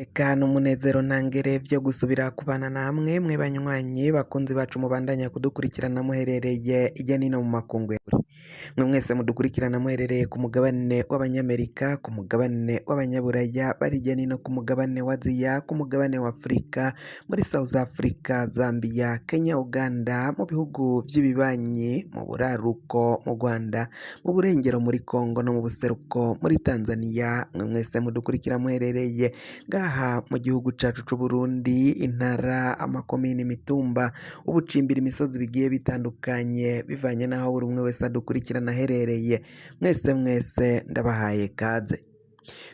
Eka n'umunezero ntangere vyo gusubira kubana namwe mwe banywanyi bakunzi bacu mubandanya kudukurikirana muherereye irya nino mu makungu ya kure. Mwe mwese mudukurikirana muherereye ku mugabane w'abanyamerika, ku mugabane w'abanyaburaya, bari irya nino ku mugabane wa Aziya, ku mugabane wa Afurika, muri South Africa, Zambia, Kenya, Uganda, mu bihugu vy'ibibanyi, mu buraruko mu Rwanda, mu burengero muri Congo no mu buseruko muri Tanzania, mwe mwese mudukurikira muherereye ngaha mu gihugu cacu c'Uburundi, intara, amakomine, imitumba, ubucimbira imisozi bigiye bitandukanye bivanye n'aho buri umwe wese adukurikirana aherereye, mwese mwese ndabahaye kaze.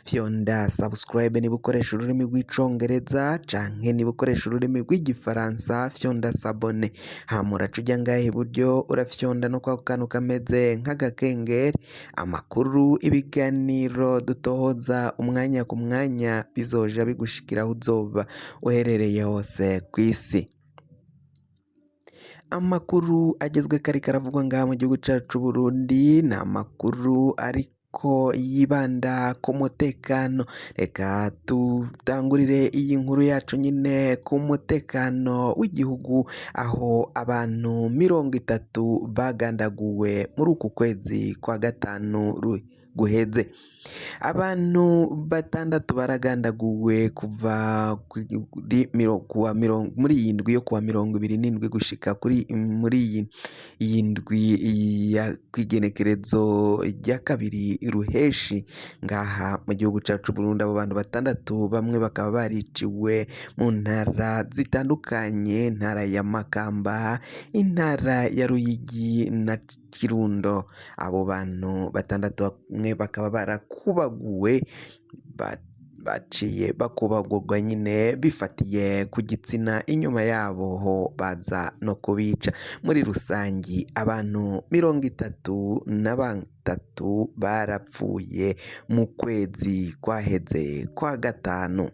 Fyonda subscribe niba ukoresha ururimi rw'icongereza canke niba ukoresha ururimi rw'igifaransa fyonda s'abonner, hama uraca uja ngaha iburyo urafyonda no kwako kantu kameze nk'agakengeri, amakuru, ibiganiro dutohoza umwanya ku mwanya bizoja bigushikira aho uzoba uherereye hose kw'isi. Amakuru agezweko ariko aravugwa ngaha mu gihugu cacu c'Uburundi ni amakuru ariko yibanda ku mutekano, reka dutangurire iyi nkuru yacu nyine ku mutekano w'igihugu aho abantu 30 bagandaguwe muri uku kwezi kwa gatanu guheze. Abantu batandatu baragandaguwe kuva muri iyi ndwi yo kuwa 27 gushika kuri muri iyi ndwi ya kw'igenekerezo rya 2 ruheshi ngaha mu gihugu cacu Burundi. Abo bantu batandatu bamwe bakaba bariciwe mu ntara zitandukanye, intara ya Makamba, intara ya Ruyigi na Kirundo. Abo bantu batandatu bamwe bakaba barakubaguwe, baciye bakubagurwa nyine bifatiye ku gitsina, inyuma yabo ho baza no kubica. Muri rusangi abantu 33 barapfuye mu kwezi kwaheze kwa gatanu.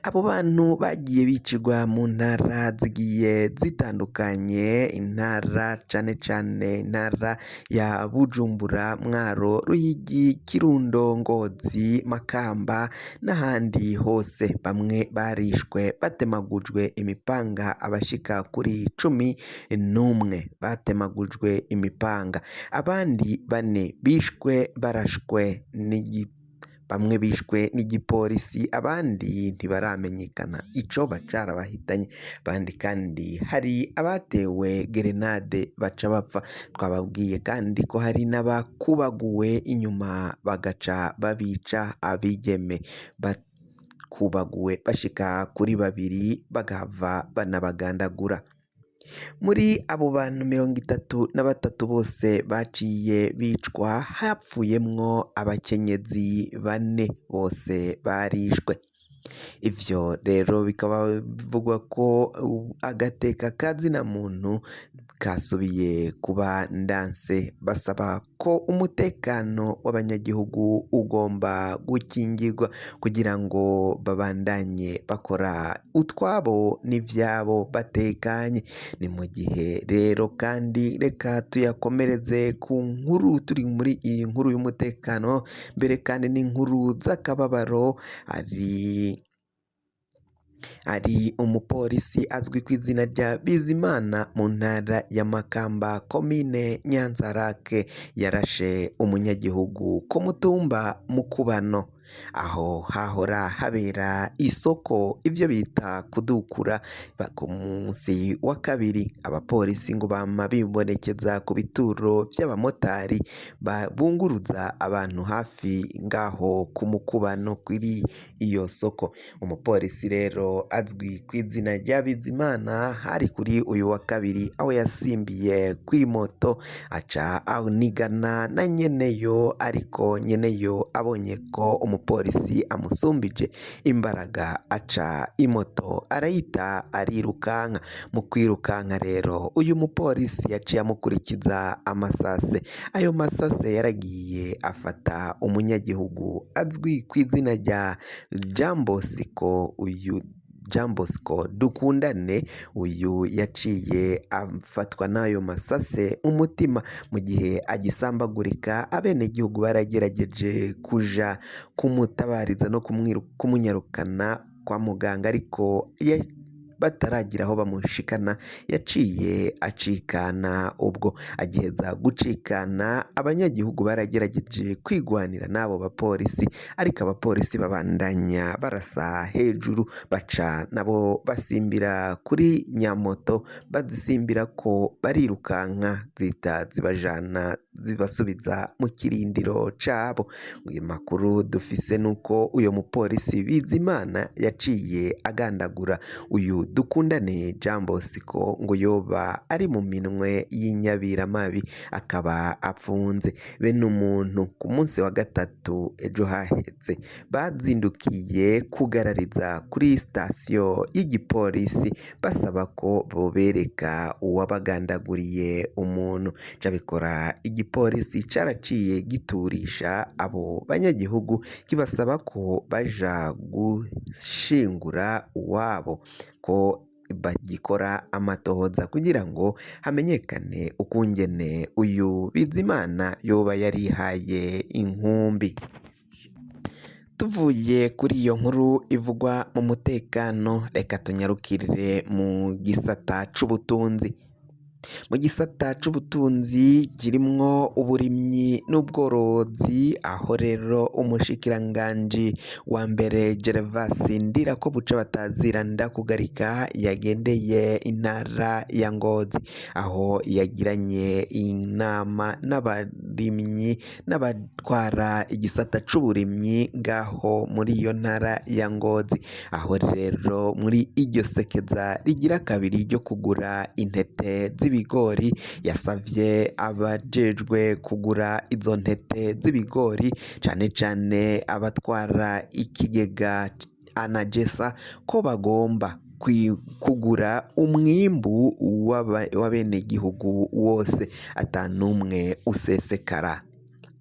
Abo bantu bagiye bicirwa mu ntara zigiye zitandukanye, intara cane cane intara ya Bujumbura, Mwaro, Ruyigi, Kirundo, Ngozi, Makamba n'ahandi hose. Bamwe barishwe batemagujwe imipanga, abashika kuri 11 batemagujwe imipanga, abandi bane bishwe barashwe bamwe bishwe n'igipolisi, abandi ntibaramenyekana icoba carabahitanye, abandi kandi hari abatewe gerenade baca bapfa. Twababwiye kandi ko hari n'abakubaguwe inyuma bagaca babica, abigeme bakubaguwe bashika kuri babiri bagahava banabagandagura. Muri abo bantu 33 bose baciye bicwa, hapfuyemwo abakenyezi bane bose barishwe. Ivyo rero bikaba bivugwa ko agateka ka zina muntu kasubiye kuba ndanse, basaba ko umutekano w'abanyagihugu ugomba gukingirwa kugira ngo babandanye bakora utwabo n'ivyabo batekanye. Ni mu gihe rero kandi reka tuyakomereze ku nkuru, turi muri iyi nkuru y'umutekano mbere kandi n'inkuru z'akababaro. Hari umupolisi azwi ku izina rya Bizimana mu ntara ya Makamba, komine Nyanzarake, yarashe umunyagihugu ku mutumba Mukubano, aho hahora habera isoko, ivyo bita kudukura. Ku munsi wa kabiri abapolisi ngo bama bibonekeza ku bituro vy'abamotari bunguruza abantu hafi ngaho ku Mukubano kuri iyo soko. Umupolisi rero azwi ku izina rya Bizimana hari kuri uyu wa kabiri aho yasimbiye kw'imoto aca anigana na nyeneyo, ariko nyeneyo abonye ko umupolisi amusumbije imbaraga aca imoto arayita arirukanka. Mu kwirukanka rero uyu mupolisi yaciye amukurikiza amasase, ayo masase yaragiye afata umunyagihugu azwi ku izina rya Jean Bosco. Uyu Jean Bosco Dukundane, uyu yaciye afatwa n'ayo masase mu mutima mu gihe agisambagurika. Abenegihugu baragerageje kuja kumutabariza no kumunyarukana kwa muganga, ariko bataragira aho bamushikana yaciye acikana. Ubwo agiheza gucikana, abanyagihugu baragerageje kwigwanira n'abo bapolisi, ariko abapolisi babandanya barasa hejuru, baca nabo basimbira kuri nyamoto, bazisimbira ko barirukanka, zihita zibajana zibasubiza mu kirindiro cabo. Mu makuru dufise nuko uyo mupolisi Bizimana yaciye agandagura uyu Dukundane Jean Bosco, ngo yoba ari mu minwe y'inyabiramabi akaba apfunze. Bene umuntu ku munsi wa gatatu ejo haheze bazindukiye kugarariza kuri sitasiyo y'igipolisi basaba ko bobereka uwabagandaguriye umuntu. Cabikora igipolisi caraciye giturisha abo banyagihugu, kibasaba ko baja gushingura uwabo, ko bagikora amatohoza kugira ngo hamenyekane ukungene uyu Bizimana yoba yarihaye inkumbi. Tuvuye kuri iyo nkuru ivugwa mu mutekano, reka tunyarukirire mu gisata c'ubutunzi. Mu gisata c'ubutunzi kirimwo uburimyi n'ubworozi, aho rero umushikiranganji wa mbere Gervas Ndirakobuca batazira Ndakugarika yagendeye intara ya Ngozi, aho yagiranye inama n'abarimyi n'abatwara igisata c'uburimyi ngaho muri iyo ntara ya Ngozi. Aho rero muri iryo sekeza rigira kabiri ryo kugura intete z'ibigori, yasavye abajejwe kugura izo ntete z'ibigori, cane cane abatwara ikigega Anagesa, ko bagomba kugura umwimbu w'abenegihugu wose, atanumwe usesekara,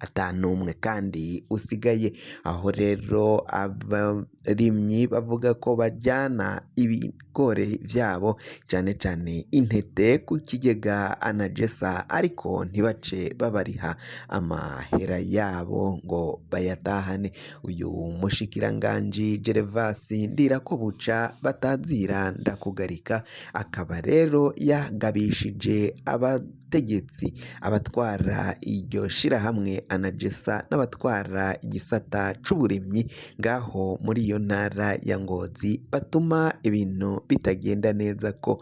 atanumwe kandi usigaye. Aho rero abarimyi bavuga ko bajyana ibigori vyabo, cane cane intete, ku kigega Anagesa, ariko ntibace babariha amahera yabo ngo bayatahane. Uyu mushikiranganji Gervas Ndirakobuca batazira Ndakugarika akaba rero yagabishije abategetsi, abatwara iryo shirahamwe Anagesa n'abatwara igisata c'uburimyi ngaho muri iyo ntara ya Ngozi, batuma ibintu bitagenda neza, ko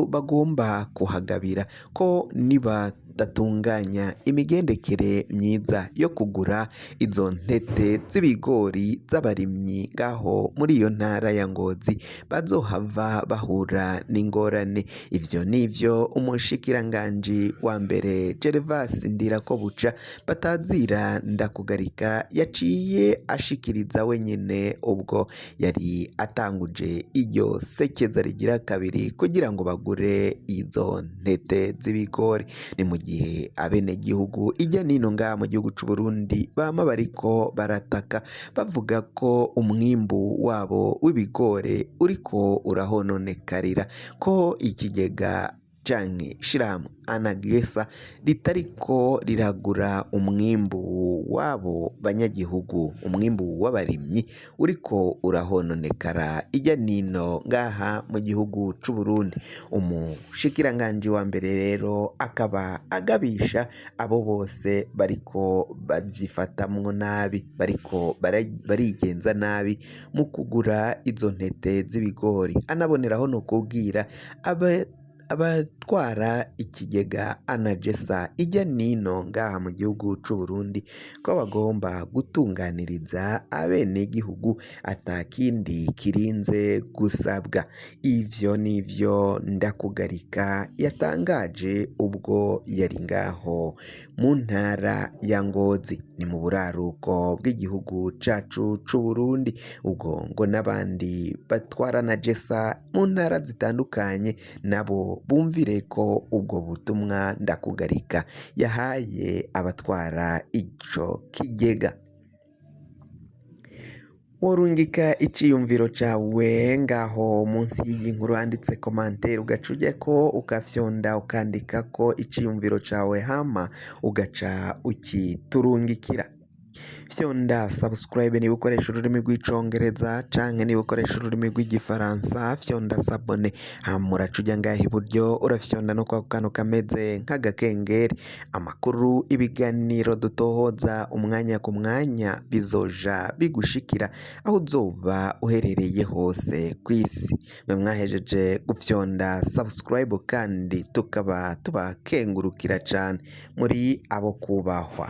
bagomba kuhagabira, ko nibadatunganya imigendekere myiza yo kugura izo ntete z'ibigori z'abarimyi ngaho muri iyo ntara ya Ngozi, bazohava bahura n'ingorane. Ivyo nivyo umushikiranganji wa mbere Gervas Ndirakobuca batazira Ndakugarika yaciye ashikiriza wenyene ubwo yari atanguje iryo sekeza rigira kabiri kugira ngo bagure izo ntete z'ibigori. Ni mu gihe abenegihugu ijya nino ngaha mu gihugu c'u Burundi bama bariko barataka bavuga ko umwimbu wabo w'ibigori uriko urahononekarira, ko ikigega canke ishirahamwe Anagesa ritariko riragura umwimbu w'abo banyagihugu, umwimbu w'abarimyi uriko urahononekara ijya nino ngaha mu gihugu c'u Burundi. Umushikiranganji wa mbere rero akaba agabisha abo bose bariko bavyifatamwo nabi, bariko barigenza nabi mu kugura izo ntete z'ibigori, anaboneraho no kubwira abatwara ikigega Anagesa ijya nino ngaha mu gihugu c'u Burundi ko bagomba gutunganiriza abenegihugu atakindi kirinze gusabwa. Ivyo nivyo Ndakugarika yatangaje ubwo yari ngaho mu ntara ya Ngozi, ni mu buraruko bw'igihugu cacu c'u Burundi. Ubwo ngo n'abandi batwara Anagesa mu ntara zitandukanye nabo bumvire ko ubwo butumwa Ndakugarika yahaye abatwara ico kigega. Worungika iciyumviro cawe ngaho munsi y'iyi nkuru handitse commentaire, ugaca ujyako ukafyonda ukandikako iciyumviro cawe, hama ugaca ukiturungikira. Fyonda subscribe niba ukoresha ururimi rw'icongereza, canke niba ukoresha ururimi rw'igifaransa fyonda s'abonner, hama uraca uja ngaha iburyo urafyonda no kwako kantu kameze nk'agakengeri. Amakuru, ibiganiro dutohoza umwanya ku mwanya bizoja bigushikira aho uzoba uherereye hose kw'isi. Mwe mwahejeje gufyonda subscribe kandi tukaba tubakengurukira cane, muri abo kubahwa.